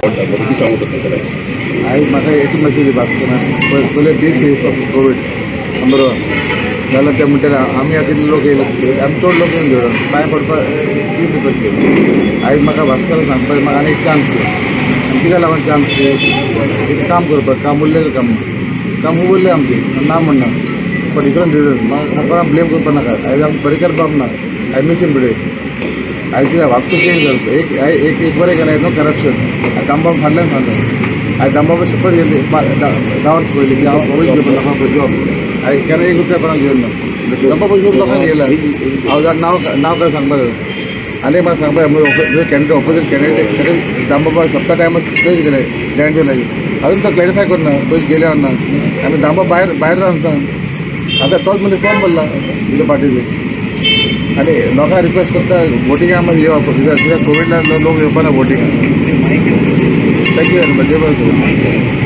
आवडटा बरें कितें सांगू सोदता ताका? आयज म्हाका एक मॅसेज भास्करान पयले be safe of Covid number one. जाल्यार ते म्हणटाले आमी आतां इतले लोक येयले, आमी चड लोक येवन घेवन पांय पडपाक ती प्रिफर केली. आयज म्हाका भास्करान सांगपाक म्हाका आनी एक चान्स दी. आनी कित्याक लागून चान्स दी? एक काम करपाक, काम उरलेलें, काम काम उरलें आमचें ना म्हणना, बट डिफरंट रिजन. म्हाका कोणाक ब्लेम करपाक नाका. आयज आमी पर्रीकर बाब ना, I miss him today. आयज कितें वास्को चेंज जालो. एक एक एक बरें केलें, नो करप्शन. दामबाब फाटल्यान सांगता, आयज दामबाबा शपथ घेतली 10 वर्स पयलीं की हांव पयशे घेवपा लोकांक जॉब. आयज केन्ना 1 रुपया कोणाक घेवन ना. दामबाब पयशे लोकांक घेयला. हांव जाण नांव नांव काय सांगपाक आनी म्हाका सांगपाक कॅन्डिडेट, ऑपोजीट कॅन्डिडेट दामबाबा सप्ता टायमार पयशे गेले जॉयंट लागीं, अजून तो क्लॅरिफाय करना पयशे गेले ना. आनी दामबाब भायर भायर रावता. आतां तोच मनीस फॉर्म भरला तुज्या पार्टीचे. आनी लोकांक रिक्वेस्ट करता, वोटिंगा मातशें येवप, कित्याक कित्याक कोविडला लोक येवपा ना वोटिंगाक. Thank you very much. देव बरें करूं.